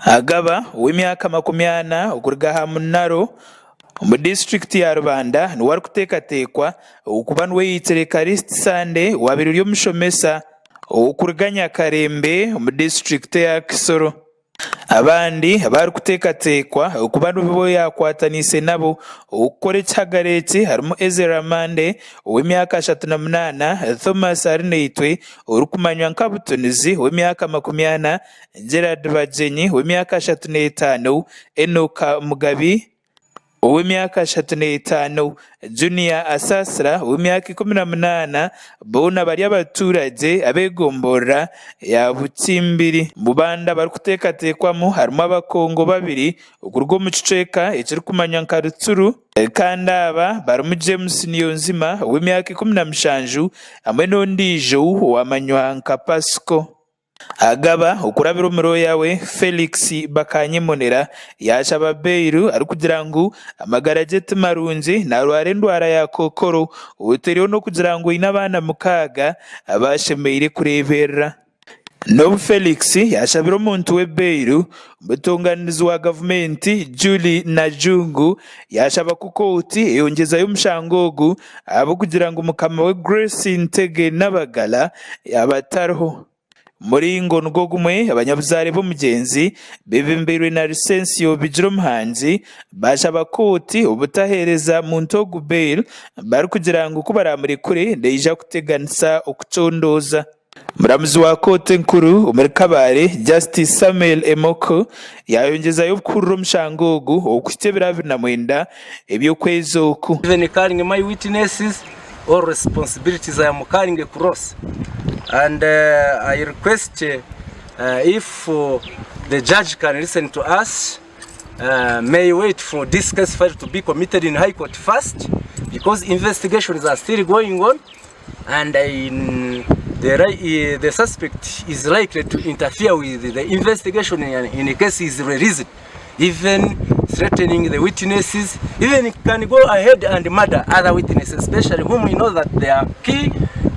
Agaba, ow'emyaka 40 okuruga aha Munaro omu disiturikiti ya Rubanda niwe arikuteekateekwa okuba niwe yaitsire Callist Sande owaabaire ori omushomesa ow'okuruga Nyakarembe omu disiturikiti eya Kisoro. Abandi abarikuteekateekwa okuba nibo yaakwataniise nabo okukora ekihagaro eki harimu Ezra Mande ow'emyaka 38, Thomas Arinaitwe orikumanywa nka Butunizi ow'emyaka 40, Gerald Bagyenyi ow'emyaka 35, Enock Mugabi ow'emyaka 35, Junior Asasira ow'emyaka 18 boona bari abaturagye ab'egomborora ya Bukimbiri. Omu bandi abarikuteekateekwamu harimu abakongo babiri okuruga omu kicweka ekirikumanywa nka Rutsuru kandi aba barimu James Niyonzima ow'emyaka 17 hamwe n'ondiijo owamanywa nka Pasco. Agaba okurabira omu rooya we, Felix Bakanyemonera yaashaba beiru arikugira ngu amagara gye ti marungi naarwara endwara ya kookoro oteireho n'okugira ngu aine abaana mukaaga abu ashemereire kureeberera. N'obu Felix yaashabire omuntu we beiru, omutonganirizi wa gavumenti Julie Najungu yaashaba ku kooti eyongyezayo omushango ogu ahabw'okugira ngu mukama we Grace Ntege Nabagala yaaba atariho. Omuringo nigwo gumwe, abanyabuzaare b'omugyenzi bebembeirwe na Lucensio Bigiromuhangi baashaba kooti obutaheereza muntu ogu bail barikugira ngu ku baraamurekure neija kuteganisa okucondooza. Omuramuzi wa kooti enkuru omuri Kabale, Justice Samuel Emoko yaayongyezayo okuhurira omushango ogu okuhitsya ebiro 29 eby'okwezi oku. Even carrying my witnesses all responsibilities I am carrying across and I request if the judge can listen to us may wait for this case file to be committed in high court first because investigations are still going on and the, the suspect is likely to interfere with the investigation in, in case he is released even threatening the witnesses even can go ahead and murder other witnesses especially whom we know that they are key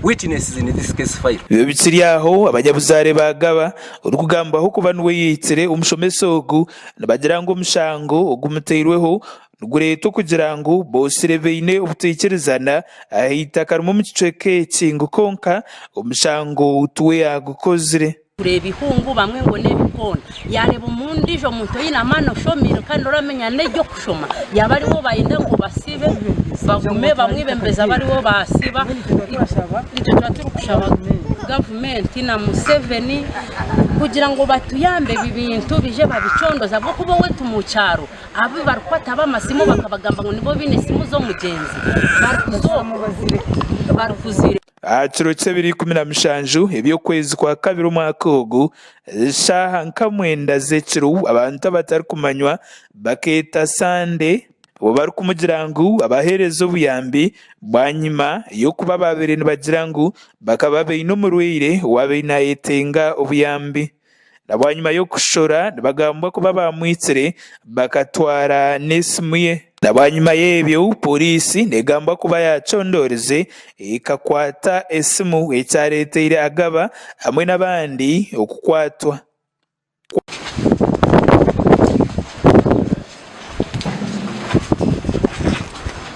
witnesses in this case file. Ebyo bikiri aho, abanyabuzaare ba Gaba, orikugambwaho kuba niwe yaitsire omushomesa ogu, nibagira ngu omushango ogumuteirweho Nigureeta okugira ngu boosire baine obutaikirizana aha itaka rimwe omu kicweka eki ngu kwonka omushango tiwe yaagukozire. Kureeba eihungu bamwe ngu n'ebikoona. Yaareeba ondiijo muntu oine amaani oshomiire kandi oramenya n'eby'okushoma yaaba ariwe bayenda ngu basibe bagume bamwebembeze abe ariwe baasiba. Itwe tuba turikushaba gavumenti na Museveni kugira ngu batuyambe ebi bintu baije babicondoze ahabw'okuba owaitu omu kyaro Abu barikukwata ab'amasimu bakabagamba ngu nibo baine esimu z'omugyenzi barikuzire. Aha kiro ky'ebiro 17 eby'okwezi kwa kabiri omwaka ogu, shaaha nka mwenda z'ekiro abantu abatarikumanywa bakeeta Sande obu barikumugira ngu abaheereze obuyambi bwanyima y'okuba baabaire nibagira ngu bakaba baine omurwaire owaabaire naayetenga obuyambi. Na bwanyima y'okushora nibagambwa kuba baamwitsire bakatwara n'esimu ye. Na bwanyima y'ebyo, pooriisi negambwa kuba yacondoorize ekakwata esimu ekyareeteire Agaba hamwe n'abandi okukwatwa.